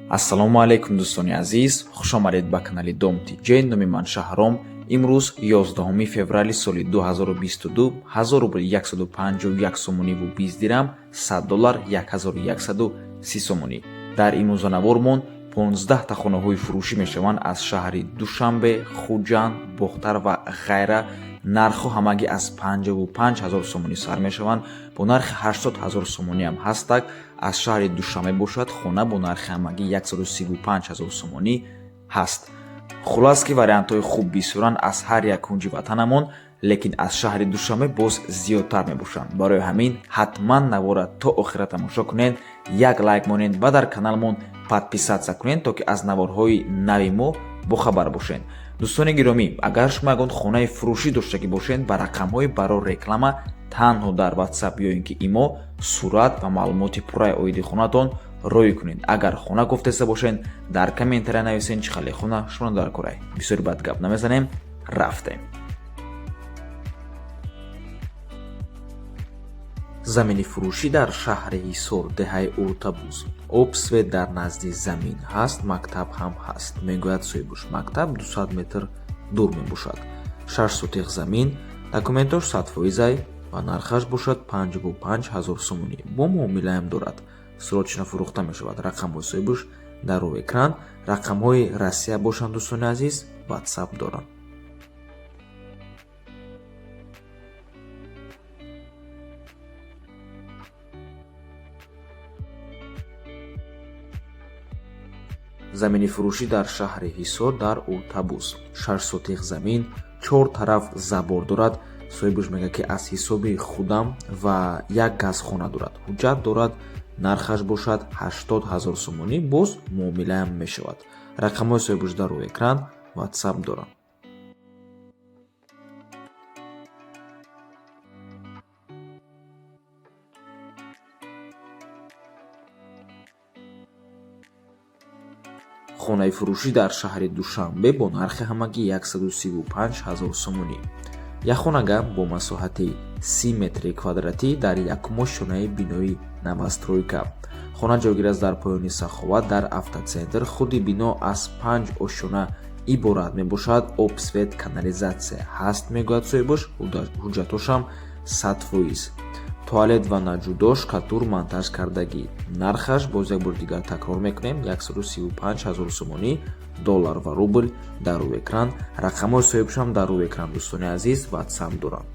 Ассалому алайкум, дӯстони азиз, хушомадед ба канали Дом ТЖ. Номи ман Шаҳром. Имрӯз 11 феврали соли 2022, 1000 рубл 151 сомониву 20 дирам, 100 доллар 1130 сомонӣ. Дар имрӯза 15 та хонаҳои фурӯшӣ мешаванд аз шаҳри Душанбе, Хуҷанд, Бохтар ва ғайра. Нархҳо ҳамагӣ аз 55 ҳазор сомонӣ сар мешаванд, бо нархи 80 ҳазор сомониам ҳастак. Аз шаҳри Душанбе бошад, хона бо нархи ҳамагӣ 135 ҳазор сомонӣ ҳаст. Хулас, ки вариантҳои хуб бисёранд аз ҳар як кунҷи ватанамон, лекин аз шаҳри Душанбе боз зиёдтар мебошанд. Барои ҳамин ҳатман навора то охира тамошо кунед, як лайк монед ва дар каналмон подписаться кунед, то ки аз наворҳои нави мо бохабар бошед. Дӯстони гиромӣ, агар шумо ягон хонаи фурӯшӣ доштагӣ бошед, ба рақамҳои барои реклама танҳо дар WhatsApp ё ин ки имо сурат ва маълумоти пурраи оиди хонатон рӯй кунед. Агар хона гуфтеста бошед, дар комментария нависед, чӣ хеле хона шумо дар корай. Бисёри бад гап намезанем, рафтем. Замини фурӯшӣ дар шаҳри Ҳисор, деҳаи Уртабуз. Об, свет дар назди замин ҳаст, мактаб ҳам ҳаст, мегӯяд соҳибуш. Мактаб 200 метр дур мебошад. 6 сотих замин, документош 100%-ай ва нархаш бошад 55 ҳазор сомонӣ. Бо муомилаам дорад. Срочно фурӯхта мешавад. Рақамҳои соҳибуш дар рӯи экран, рақамҳои Россия бошанд, дӯстони азиз, WhatsApp доранд. Замини фурӯшӣ дар шаҳри Ҳисор, дар Уртабуз, 6 сотих замин, чор тараф забор дорад. Соҳибуш мегӯяд, ки аз ҳисоби худам ва як газхона дорад, ҳуҷҷат дорад. Нархаш бошад 80 ҳазор сомонӣ, боз муомилаам мешавад. Рақамҳои соҳибуш дар рӯи экран, WhatsApp доранд. Хонаи фурӯшӣ дар шаҳри Душанбе бо нархи ҳамагӣ 135 ҳазор сомонӣ. Як хонага бо масоҳати 30 метри квадратӣ дар якум ошёнаи бинои новостройка. Хона ҷойгир аст дар поёни Саховат, дар автоцентр. Худи бино аз панҷ ошёна иборат мебошад. Об, свет, канализатсия ҳаст, мегӯяд соҳибош, ҳуҷҷатошам 100%. Туалет ва наҷудо, штукатур монтаж кардагӣ. Нархаш боз як бори дигар такрор мекунем, 135 ҳазор сомонӣ. Доллар ва рубл дар рӯи экран, рақамҳои соҳибшам дар рӯи экран, дӯстони азиз, WhatsApp доранд.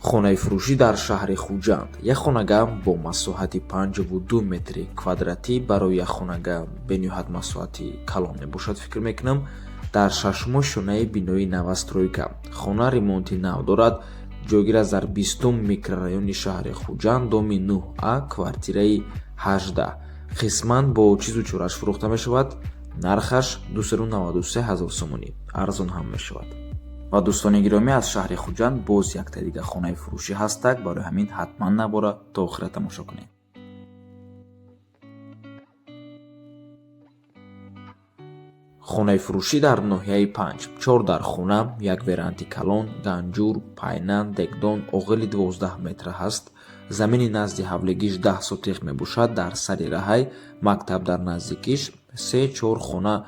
Хонаи фурӯшӣ дар шаҳри Хуҷанд, як хонага бо масоҳати 52 метри квадратӣ. Барои як хонага бениҳоят масоҳати калон мебошад, фикр мекунам. Дар шашум ошёнаи бинои новостройка. Хона ремонти нав дорад. Ҷойгир аст дар 20-ум микрорайони шаҳри Хуҷанд, доми 9А, квартираи 18. Қисман бо чизу чораш фурӯхта мешавад. Нархаш 293 ҳазор сомонӣ, арзон ҳам мешавад. Ва дӯстони гиромӣ, аз шаҳри Хуҷанд боз якта дига хонаи фурӯшӣ ҳастак. Барои ҳамин ҳатман навора то охира тамошо кунед. Хонаи фурӯшӣ дар ноҳияи Панҷ, чор дар хона, як веранди калон, ганҷур, пайнан, дегдон, оғили 12 метра ҳаст. Замини назди ҳавлигиш 10 сотих мебошад, дар сари раҳай, мактаб дар наздикиш, се чор хона,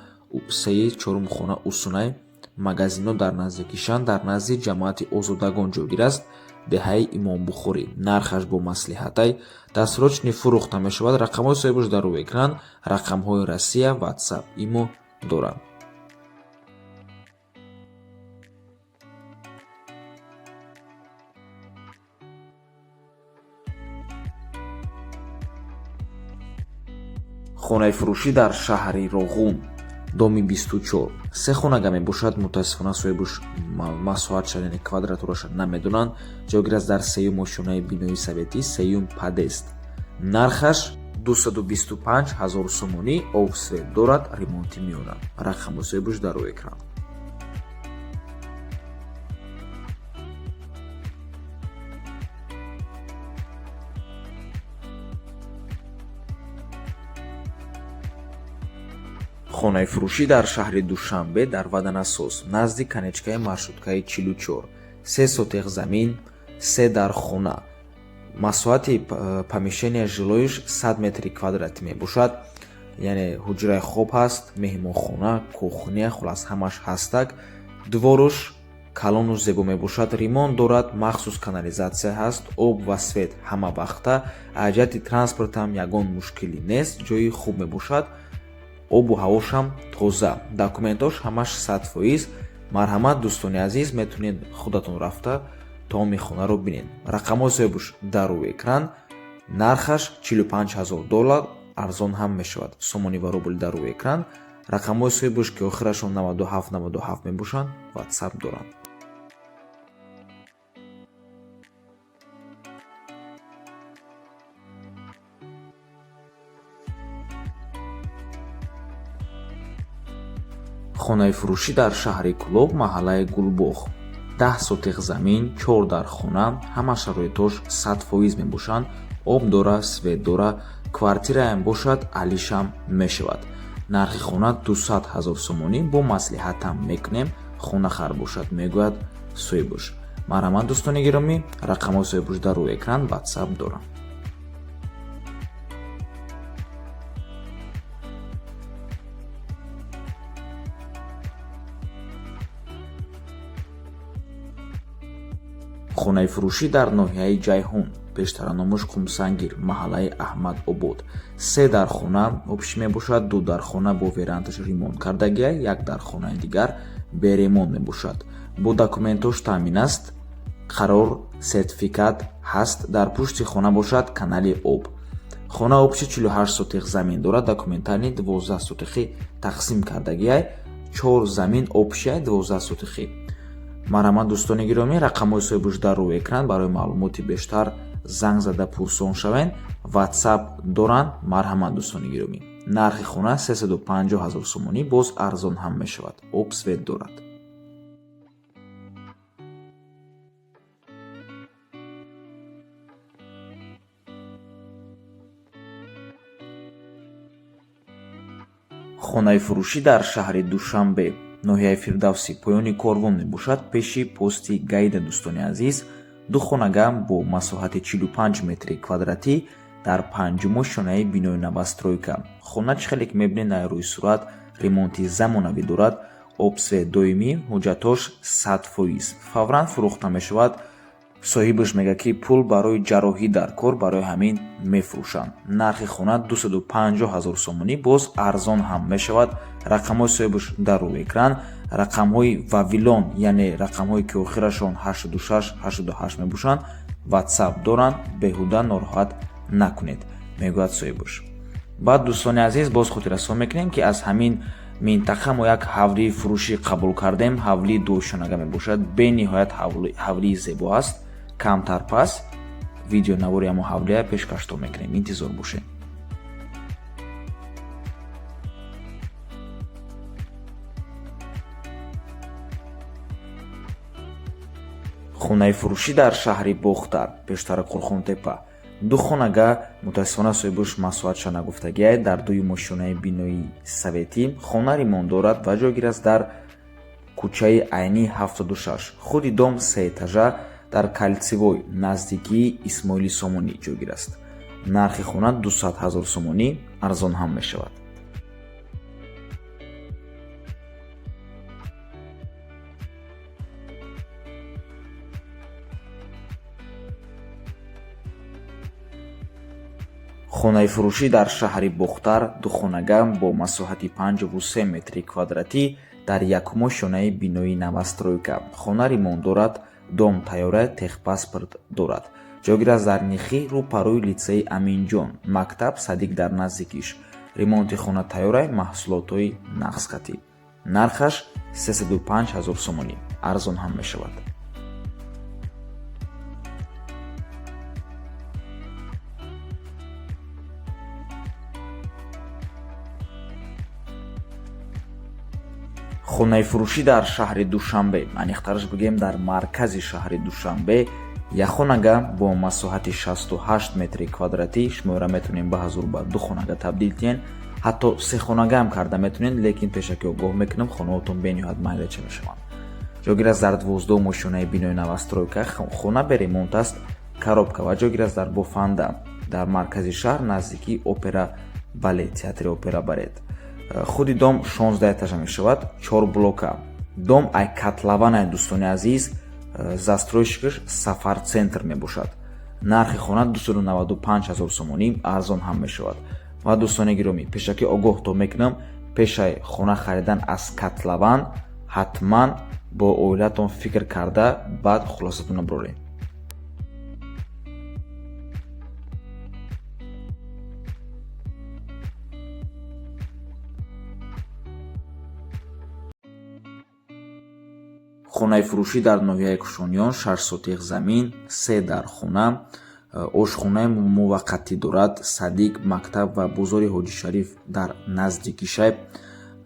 сеи чорум хона усунай, магазино дар наздикишанд. Дар назди ҷамоати Озодагон ҷойгир аст, деҳаи Имомбухорӣ. Нархаш бо маслиҳатай, дастрочни фурӯхта мешавад. Рақамҳои соҳибош дар рӯи экран, рақамҳои Россия, WhatsApp, имо доранд. Хонаи фурӯшӣ дар шаҳри Роғун, доми 24, се хонага мебошад. Мутаассифона, соҳибуш масоҳатша, яъне квадратураша намедонанд. Ҷойгир аст дар сеюм ошёнаи бинои советӣ, сеюм подъезд. Нархаш 225 ҳазор сомонӣ, об, свет дорад, ремонти миёна. Рақамҳои соҳибуш дар рӯи экран. Хонаи фурӯшӣ дар шаҳри Душанбе, дар Ваданасоз, назди конечкаи маршруткаи 44. 3 сотих замин, се дар хона. Масоҳати помещения жилойш 100 метри квадратӣ мебошад. Яъне ҳуҷраи хоб ҳаст, меҳмонхона, кухня, хулас, ҳамаш ҳастак. Дворуш калону зебо мебошад, ремонт дорад, махсус канализатсия ҳаст, об ва свет ҳама вақта. Аз ҷиҳати транспорт ҳам ягон мушкилӣ нест, ҷои хуб мебошад, обу ҳавошам тоза. Документош ҳамаш 100%. Марҳамат, дӯстони азиз, метавонед худатон рафта тамоми хонаро бинед. Рақамҳои соҳибуш дар рӯи экран. Нархаш 45 000 доллар, арзон ҳам мешавад. Сомонӣ ва рубл дар рӯи экран. Рақамҳои соҳибуш, ки охирашон 97 97 мебошанд, WhatsApp доранд. Хонаи фурӯшӣ дар шаҳри Кӯлоб, маҳаллаи Гулбоғ. 10 сотих замин, чор дар хона, ҳама шароитош 100% мебошанд, об дора, свет дора, квартираям бошад, алишам мешавад. Нархи хона 200 ҳазор сомонӣ, бо маслиҳатам мекунем, хонахар бошад, мегӯяд соҳибуш. Марҳамат, дӯстони гиромӣ, рақамҳои соҳибуш дар рӯи экран, WhatsApp дорам. Хонаи фурӯшӣ дар ноҳияи Ҷайҳун, пештара номаш Қумсангир, маҳаллаи Аҳмадобод. Се дар хона общий мебошад, ду дар хона бо верандаш ремонт кардагия, як дар хонаи дигар бе ремонт мебошад. Бо документош таъмин аст, қарор, сертификат ҳаст, дар пушти хона бошад канали об. Хона общий 48 сотих замин дорад, документальный 12 сотихӣ тақсим кардагиай, чор замин общий 12 сотихӣ. Марҳамат, дӯстони гиромӣ, рақамҳои соҳибуш дар рӯи экран, барои маълумоти бештар занг зада пурсон шавед, WhatsApp доранд. Марҳамат, дӯстони гиромӣ. Нархи хона 350 ҳазор сомонӣ, боз арзон ҳам мешавад. Об, свет дорад. Хонаи фурӯшӣ дар шаҳри Душанбе, ноҳияи Фирдавсӣ, поёни корвон мебошад, пеши пости ГАИда. Дӯстони азиз, ду хонага бо масоҳати 45 метри квадратӣ дар панҷумо шонаи бинои новостройка. Хона, чӣ хеле ки мебинед дар рӯи сурат, ремонти замонавӣ дорад, об, свет доимӣ, ҳуҷҷатош 100%. Фавран фурӯхта мешавад. Соҳибаш мегӯяд, ки пул барои ҷарроҳӣ дар кор, барои ҳамин мефурӯшанд. Нархи хона 250 ҳазор сомонӣ, боз арзон ҳам мешавад. Рақамҳои соҳибаш дар рӯи экран. Рақамҳои Вавилон, яъне рақамҳое ки охирашон 86 88 мебошанд, WhatsApp доранд. Беҳуда нороҳат накунед, мегӯяд соҳибаш. Баъд, дӯстони азиз, боз хотиррасон мекунем, ки аз ҳамин минтақа мо як ҳавлии фурӯшӣ қабул кардем. Ҳавлии дуошонага мебошад, бениҳоят ҳавлии зебо аст. Камтар пас видеонавори ҳамо ҳавлия пешкаштон мекунем, интизор бошед. Хонаи фурӯшӣ дар шаҳри Бохтар, пештара Қурхонтепа, ду хонага. Мутаассифона, соҳибуш масоҳатша нагуфтагиай. Дар дуюм ошёнаи бинои советӣ. Хона ремонт дорад ва ҷойгир аст дар кӯчаи Айнӣ 76. Худи дом сеэтажа, дар Кольцевой, наздикии Исмоили Сомонӣ ҷойгир аст. Нархи хона 200 ҳазор сомонӣ, арзон ҳам мешавад. Хонаи фурӯшӣ дар шаҳри Бохтар, духонага бо масоҳати 53 метри квадратӣ дар якумо шонаи бинои новостройка. Хона ремонт дорад, дом тайёра, техпаспорт дорад. Ҷойгир аст дар Нихӣ, рӯпарӯи литсеи Аминҷон, мактаб, садик дар наздикиш. Ремонти хона тайёра, маҳсулотҳои нағзхатӣ. Нархаш 305 ҳазор сомонӣ, арзон ҳам мешавад. Хонаи фурӯшӣ дар шаҳри Душанбе, аниқтараш бигӯем, дар маркази шаҳри Душанбе, як хонага бо масоҳати 68 метри квадратӣ. Шуморо метавонем ба ҳазур ба ду хонага табдил диҳем. Ҳатто сехонага ҳам карда метавонед, лекин пешакӣ огоҳ мекунам, хонаҳотон бениҳоят майдача мешаванд. Ҷойгир аст дар 12-ум ошёнаи бинои новостройка. Хона бе ремонт аст, коробка ва ҷойгир аст дар Бофанда, дар маркази шаҳр, наздикии опера балет, театри опера балет. Худи дом 16 этажа мешавад, чор блока. Дом ай котлованай, дӯстони азиз, застройщикаш Сафар Центр мебошад. Нархи хона 295 ҳазор сомонӣ, арзон ҳам мешавад. Ва дӯстони гиромӣ, пешакӣ огоҳтон мекунам, пешаи хона харидан аз котлован ҳатман бо оилатон фикр карда, баъд хулосатонро бироред. Хонаи фурӯшӣ дар ноҳияи Кушониён, 6 сотих замин, се дар хона, ошхонаи муваққатӣ дорад, садик, мактаб ва бозори Ҳоҷи Шариф дар наздикишай.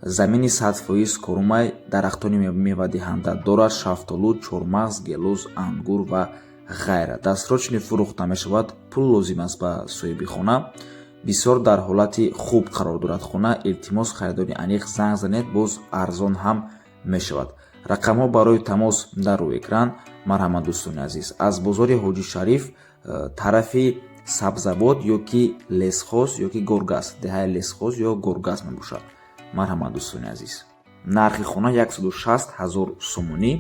Замини 100% корумай, дарахтони мевадиҳанда дорад, шафтолу, чормағз, гелоз, ангур ва ғайра. Дастрочни фурӯхта мешавад, пул лозим аст ба соҳиби хона. Бисёр дар ҳолати хуб қарор дорад хона. Илтимос, харидори аниқ занг занед, боз арзон ҳам мешавад. Рақамҳо барои тамос дар рӯи экран. Марҳамат, дӯстони азиз, аз бозори Ҳоҷи Шариф тарафи Сабзавот ё ки Лесхоз ё ки Горгаз, деҳаи Лесхоз ё Горгаз мебошад. Марҳамат, дӯстони азиз. Нархи хона 160 ҳазор сомонӣ,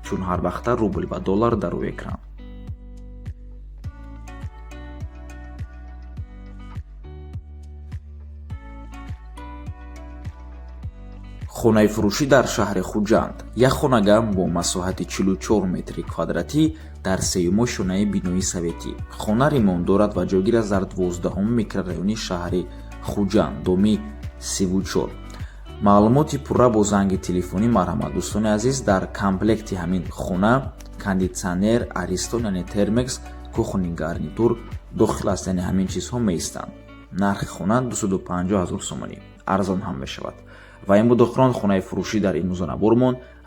чун ҳар вақта рубл ва доллар дар рӯи экран. Хонаи фурӯшӣ дар шаҳри Хуҷанд, як хонага бо масоҳати 44 метри квадратӣ дар сеюм ошёнаи бинои советӣ. Хона ремонт дорад ва ҷойгир аст дар 12-ум микрорайони шаҳри Хуҷанд, доми 34. Маълумоти пурра бо занги телефонӣ. Марҳамат, дӯстони азиз. Дар комплекти ҳамин хона кондитсионер Аристон, яъне Термекс, кухонный гарнитур дохил аст, яъне ҳамин чизҳо меистанд. Нархи хона 250 ҳазор сомонӣ, арзон ҳам мешавад. Ва ин буд охирон хонаи фурӯшӣ дар имрӯза.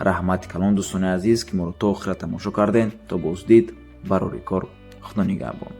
Раҳмати калон, дӯстони азиз, ки моро то охира тамошо кардем. То боздид, барори кор, худо нигаҳбон.